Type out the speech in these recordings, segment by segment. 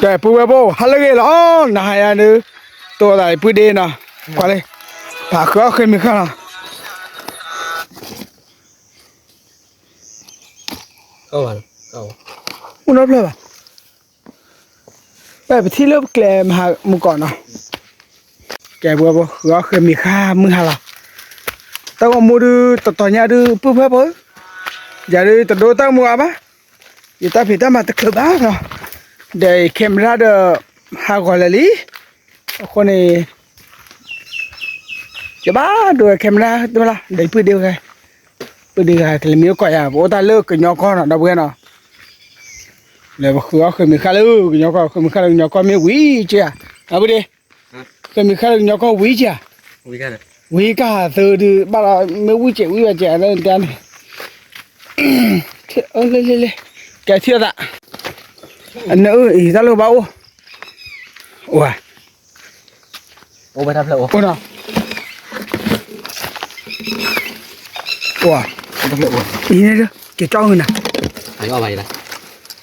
ကဲ ပုၢ်ဝဲၢ်ဖိ ဟါလၢအဂ့ၤလီၤ, နဟါယၤဒုး တိၢ်သးပုၢ်ဒ့နီၤ, ကွၢ်လံ, ပှၤဃုအီၣ်ဃ့ၢ်မံၤဃၣ်လီၤ, အိၣ်နီတဖျၢၣ်ဘၣ်, ပထံၣ်လၢပကျဲမုၢ်ကီၢ်နီၤ, ကဲ ပုၢ်ဝဲၢ်ဖိ ဃုအီၣ်ဃ့ၢ်မံၤဃၣ်မုၢ်ဟါလီၤ, တၢ်ဂီၤမူဒုး တတီၤညါဒုး ပုၢ်ဝဲၢ်ဖိ, ယၤဒုးတဒိတၢ်ဂီၤမူအါဘၣ်, ယတၢ်ဖံးတၢ်မၤတချုးဘၣ်နီၤ, ဒီး camera ဒီး ဟးဂီၤလၢာ်လံ, အဃိန့ၣ် ယဘၣ်ဒိ camera တမ့ၢ်လီၤ, ဒီးပုၢ်ဒ့ဝဲ, ပုၢ်ဒ့ဂၤ ကလဲၤမံအိၣ်ကီၢ်ယၤ ပအိၣ်တၢ်လၢကညီကီၢ်နီၤ ဒီပုၢ်ဝဲၢ်နီၤ, လဲၤပဃုအီၣ်ဃ့ၢ်မံၤဃၣ်လၢကညီကီၢ်, ဃ့ၢ်မံၤဃၣ်လၢကညီကီၢ်မ့ၢ်ဝံၤက့ဧါ, ဒီပုၢ်ဒ့, ဃ့ၢ်မံၤဃၣ်လၢကညီကီၢ်ဝံၤက့ဧါ, ဝံၤကၢ်သုဒုးဘၣ်လီၤ, မ့ၢ်ဝံၤကဲးဝံၤဘၣ်ကဲးလၢတၢ်န့ၣ်, လဲၤလဲၤလဲၤ, ကဲထံၣ်အသး, အနၢအုၣ်အံၤတၢ်လၢဘၣ်အိၣ်, အိၣ်ဧါ, အိၣ်ဝဲတၢ်ဖျၢၣ်အိၣ်, အိၣ်နီၤ, အိၣ်, အံၤန့ၣ်ဒုး က့ၤကၠီၣ်ဂုာ်နၤ,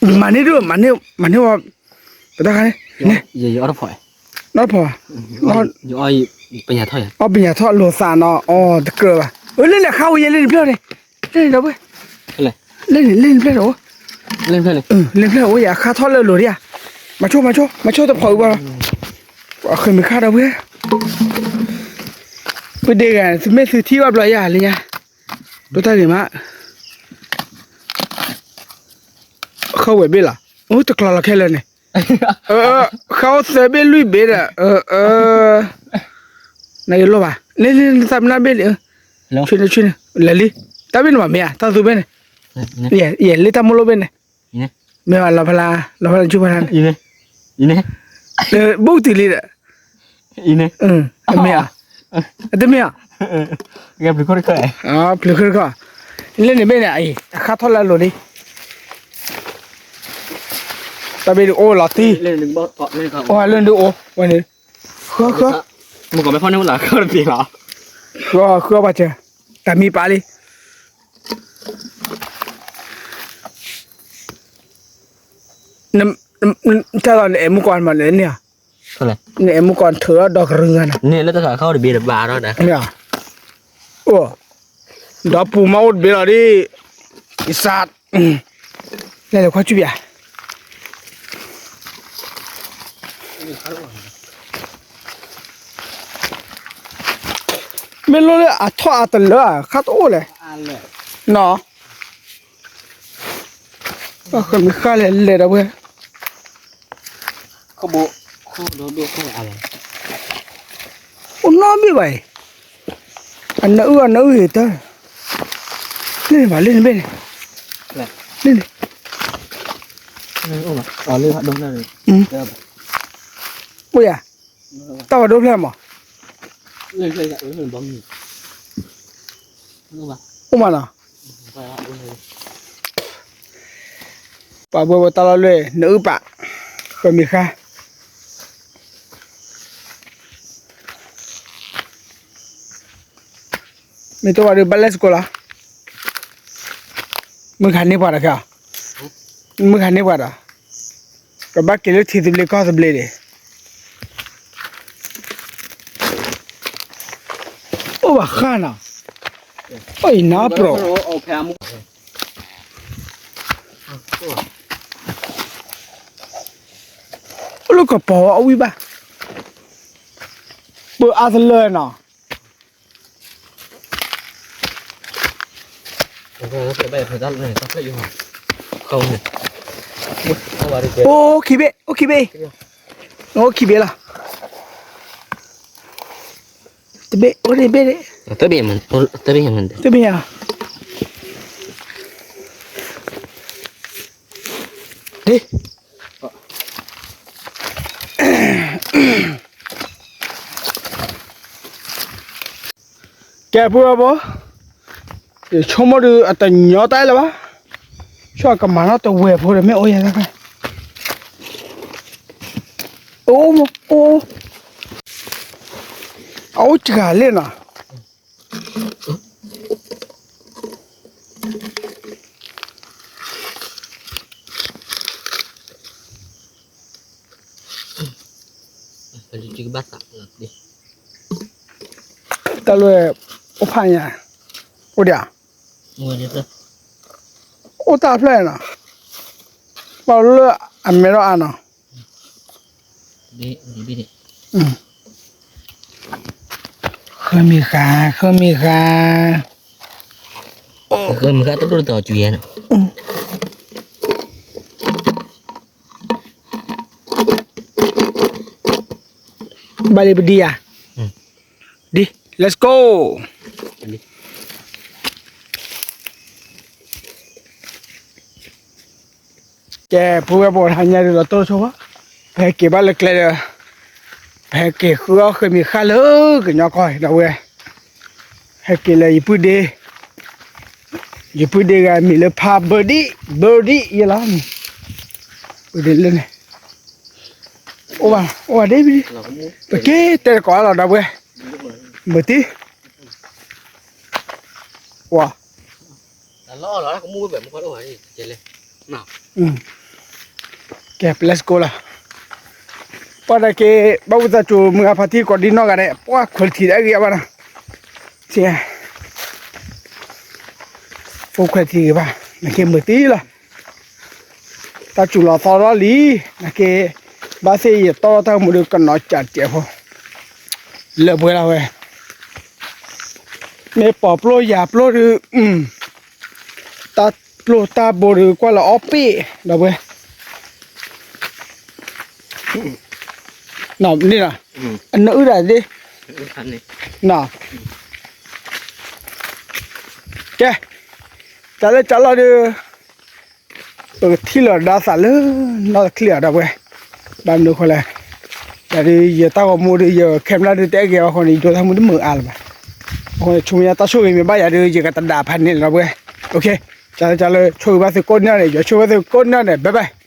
မၤန့ၢ်ဒုး မၤန့ၢ်, မၤန့ၢ်ဝဲ, ပတၢ်ခါန့ၣ်, နီၢ်ဖီၣ်, အီၣ်ပညၣ်ထီၣ်, အီၣ်ပညၣ်ထီၣ်လိာ်သးနီၤ, အီၣ်တကြၢးဘၣ်, အၢ လၢန့ၣ်အခါဝဲယဲလၢန့ၣ်ဖျၢၣ်န့ၣ်, လၢန့ၣ်ဒီပုၢ်ဝဲၢ်, လၢန့ၣ်လၢန့ၣ်ဖျၢၣ်န့ၣ်အိၣ်, လၢန့ၣ်ဖျၢၣ်န့ၣ်, လၢန့ၣ်ဖျၢၣ်န့ၣ်အိၣ်ယၤ အခါထီၣ်လၢအလိၤဒံးဧါ, မၤဆိ မၤဆိ မၤဆိတဖီအုးဘၣ်လီၤ, ဃ့ၢ်မံၤခါဒီပုၢ်ဝဲၢ်, ပုၢ်ဒ့ဂၤ သုမ့ၢ်သုထံၣ်ဘၣ်ဘျီယၤလၢညါ, ဒိၣ်တၢ်ဂ့ၤမး, ဃၢဝဲဘ့ၣ်လီၤ, အိၣ်တကျီလီၤခဲလၢာ်န့ၣ်, ဃၢအိၣ်သၢဘ့ၣ်လွံၢ်ဘ့ၣ်ဒီး, နဂ့ၤလိၣ်ဘၣ်, လၢလၢသးမနၢ်ဘ့ၣ်န့ၣ်, ဆွေးနွေးဆွေးနွေး, လဲၤလံ, တၢ်ဘ့ၣ်န့ၣ်မ့ၢ်ဧါ, တၢ်သူဘ့ၣ်န့ၣ်, ယဲလၢတၢ်မိၢ်လိၣ်ဘ့ၣ်န့ၣ်, မ့ၢ်ဘၣ်လီၤဖဲလၢ, လီၤဖဲလၢကၠူဖဲလၢန့ၣ်, ဘူးတုၤလံဒီး, အမ့ၢ်ဧါ, အတမ့ၢ်ဧါ, ပျုၤခိၣ်တခီ, လၢန့ၣ်ဘ့ၣ်န့ၣ်အံၤ အခါထီၣ်လၢအလိၤလံ, တၢ်ဘ့ၣ်ဒုးအိၣ်လီၤတံၢ်, အိၣ်ဟးလၢဒုးအိၣ်ဝဲန့ၣ်, ဃၢဃၢ, မုၢ်ကီၢ်မ့ၢ်ဖီၣ်န့ၢ်ဝဲလၢဃၢတပ့ၤလီၤ, ဃၢဃၢပှၤစၢၤ, တၢ်မံပာ်လံ တၢ်လီၤနအဲၣ်မုၣ်ကီၢ်မးန့ၣ်န့ၣ်, နအဲၣ်မုၣ်ကီၢ်ထုးဒီးဒီကရၢဂၤန့ၣ်, န့ၣ်လၢတၢ်ခးခီတဘ့ၣ်တဘၣ်ဒီး, မ့ၢ်, အိၣ်, ဒီးပူၤမးအိၣ်တဘ့ၣ်လီၤဒ်, ကစၢ်, လဲၤလဲၤခွါစုပျါ မ့ၢ်လိၣ်လၢအထီၣ်အတလၢ ခါတအိၣ်လဲၣ်, နီၤ, ဃမ့ၢ်ဃၣ်လဲၣ်လဲၣ်ဒီးဝဲ, အိၣ်နီတဘ့ၣ်ဘၣ်အံၤ, အနၢအုၣ်အနၢအုၣ်တၢ်, လၢန့ၣ်ဘၣ်လၢန့ၣ်ဘ့ၣ်န့ၣ်, လၢန့ၣ်, အိၣ်ယၤ, တၢ်ဝဲဒိဖျဲၣ်မး, အိၣ်မးနီၤ, ပှၤဘှဲဝဲတၢ်လီၢ်လွဲၢ် နအုၣ်ပာ်, ဃမ့ၢ်ဃၣ် မ့ၢ်တအိၣ်ဘၣ်ဒီး ဘၣ်လဲၤစကိးလီၤ, မုၢ်ခါန့ၢ်ပှၤဒီးခဲအံၤ, မုၢ်ခါန့ၢ်ပှၤဒီး, ပဘၣ်က့ၤလၢထံသဘျ့ကီၢ်သဘျ့န့ၣ်, အိၣ်ဘၣ်ဃၣ်နီၤ, အိၣ်အံၤနီၤ ပြိး အိၣ်လၢကပီၤအီၣ်ဝံၣ်ဘၣ်, ပှၤအါတလၢနီၤ, အိၣ်ခံဘ့ၣ်, အိၣ်ခံဘ့ၣ်, အိၣ်ခံဘ့ၣ်လီၤ, တဘ့ၣ်, အိၣ်တဘ့ၣ်, တဘ့ၣ်, တဘ့ၣ်, ဒ် ကဲ ပုၢ်ဝဲၢ်ဖိ, ယဆိကမိၣ်ဒုးအတညီတၢ်လၢၤဘၣ်, ဆိကမၤနီၣ်တဝဲၢ်ဖိဒီးမ့ၢ်အိၣ်ယဲၢ်, အိၣ်, အအိၣ်စှၤလံနီၤ. တၢ်လၢ အိၣ်ဖးညါ, အိၣ်ဒံး, အိၣ်တၢ်ဖျၢၣ်နီၤ, ပှၤလၢအမဲထီၣ်အါနီၤ, ဃၢမ့ၢ်ဃါ, ဃၢမ့ၢ်ဃါ, ဃၢမ့ၢ်ဃါတဒိၣ်တတီၤကွံာ်ယဲနီၤ. ဘၣ်လံပဒံဧါ, ဒံ, let's go. ကဲ ဖိဝဲၢ်ပှၤဟါညါဒုးဒီးတိၢ်ဆိဝဲ, ပဟဲက့ၤဘၣ်လၢကျဲဒီး, ပဟဲက့ၤဃုအီၣ်ဃၢမ့ၢ်ဃါလၢကညီကီၢ်ဒီပုၢ်ဝဲၢ်, ဟဲက့ၤလၢယပုၢ်ဒ့, ယပုၢ်ဒ့ဂၤမံၤလၢဖါဘၢဒံၣ်, ဘၢဒံၣ်ယဲလီၤ, ပုၢ်ဒ့လၢန့ၣ်, အိၣ်ဘၣ်, အိၣ်ဘၣ်ဒ့ၣ်, ပက့ၤတဲတကိးလီၤဒီပုၢ်ဝဲၢ်, မုၢ်တံၢ်, ဝါ ကဲ let's go လီၤ, ပှၤတၢ်က့ၤ ဘၣ်ဝံသးစူၤ မုၢ်ဂၤဖါတံၢ်ကိးဒံနီၢ်ဂၤဒဲး ပှၤ quality ဒၣ်ဂ့ၤအါဘၣ်နီၤ, ကဲ full quality ဂ့ၤဘၣ်, နက့ၤမုၢ်တံၢ်လီၤ, တၢ်စူၤလီၤသီထီၣ်လံ, နက့ၤ, ဘၣ်သ့ၣ်ယတီၢ်ထီၣ်တၢ်မူဒီးကနီၤကၠးတစဲးဖိ, လၢပှဲၤလီၤဝဲ မ့ၢ်ပီၤပျိယၤပျိဒီး, တၢ်ပျိတၢ်ဘိဒီးကွၢ်လၢအီၣ်ပ့ၣ်, ဒီပုၢ်ဝဲၢ်, န့ၣ်လီၤ, အနအုၣ်ဒၣ်သ့ၣ်, ကဲ, တၢ်လၢတၢ်လီၢ်ဒီး ပကထံၣ်လီၤဒါသးလၢ နီၢ်တချံၣ်အီၤဒီပုၢ်ဝဲၢ်, ဘၣ်မနုၤအဃိလဲၣ်, တၢ်ဒ်ယတၢ်ဂီၤမူဒီး ယ camera ဒုးတအဲၣ်ဂ့ၤအီၤအဃိန့ၣ် ယဒိးတၢ်မူတမုာ်အါလၢၤဘၣ်, အဃိန့ၣ် ဆူမဲာ်ညါတၢ်ဆိၣ်ဂ့ၤမ့ၢ်ဘၣ်ယၤဒီး ယကတဒၣ်ဖးန့ၣ်လီၤဒီပုၢ်ဝဲၢ်, ကၠီလၢကၠီလၢ ဆိၣ်ဂ့ၤဘၣ်သုကိးနီၢ်န့ၣ် ယဆိၣ်ဂ့ၤဘၣ်သုကိးနီၢ်န့ၣ် bye bye.